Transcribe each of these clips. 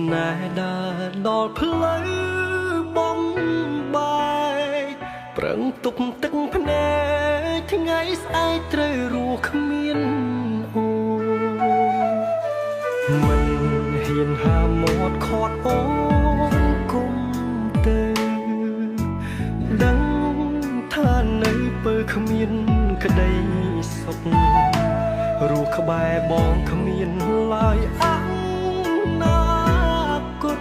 ស្នេហ៍ដើរដល់ផ្លូវបំបែកប្រឹងទុកទឹកភ្នែកថ្ងៃស្អែកត្រូវរស់គ្មានអូនមិនហ៊ានហាមាត់ខាត់អូនគុំទៅដឹងថានៅពើគ្មានក្តីសុខរស់ក្បែរបងគ្មានឡើយអនាគត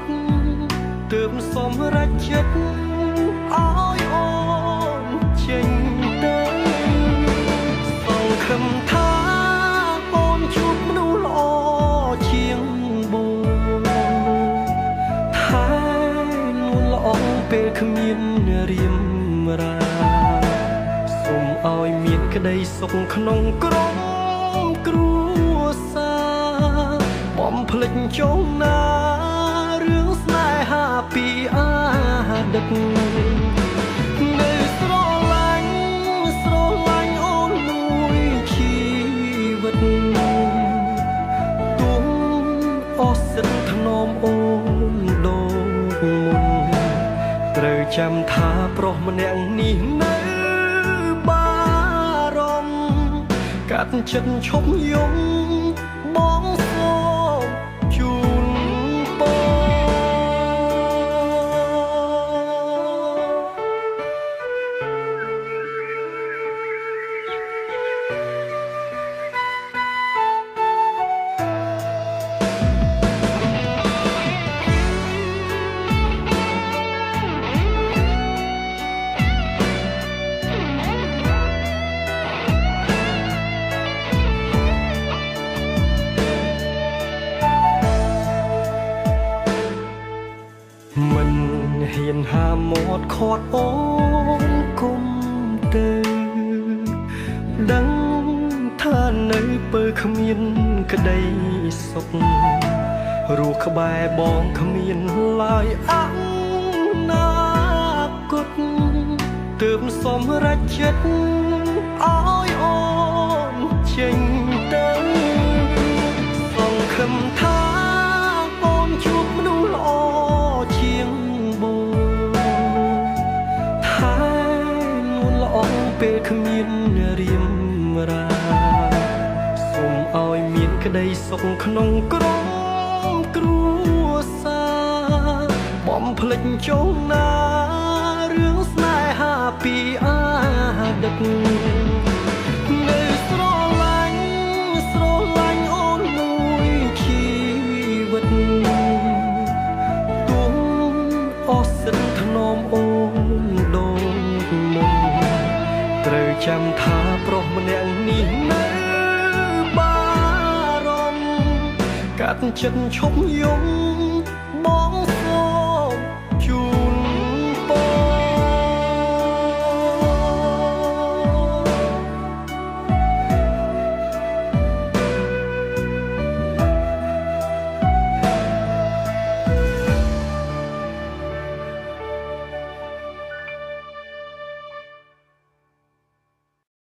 ទើបសម្រេចចិត្តឲ្យអូនចេញទៅសង្ឃឹមថាអូនជួបមនុស្សល្អជាងបងថែនួនល្អពេលគ្មានរៀមរាសូមឲ្យមានក្តីសុខក្នុងក្រុមគ្រួសារបំភ្លេចចុងណារឿងស្នេហាពីអតីតនៅស្រឡាញ់ស្រឡាញ់អូនមួយជីវិតទោះអស់សិទ្ធថ្នមអូនដូចមុនត្រូវចាំថាប្រុសម្នាក់នេះនៅបារម្ភកាត់ចិត្តឈប់យំបងសូមជូនពរមិនហ៊ានហាមាត់ខាត់អូនគុំទៅដឹងថានៅពើគ្មានក្តីសុខរស់ក្បែរបងគ្មានឡើយអនាគតទើបសម្រេចចិត្តឲ្យអូនចេញទៅសង្ឃឹមថាអូនជួបមនុស្សល្អជាងបងថែនួនល្អពេលគ្មានរៀមរាសូមឲ្យមានក្តីសុខក្នុងក្រុមគ្រួសារបំភ្លេចចុងណារឿងស្នេហាពីអតីតនៅស្រឡាញ់ស្រឡាញ់អូនមួយជីវិតទោះអស់សិទ្ធថ្នមអូនដូចមុនត្រូវចាំថាប្រុសម្នាក់នេះនៅបារម្ភកាត់ចិត្តឈប់យំ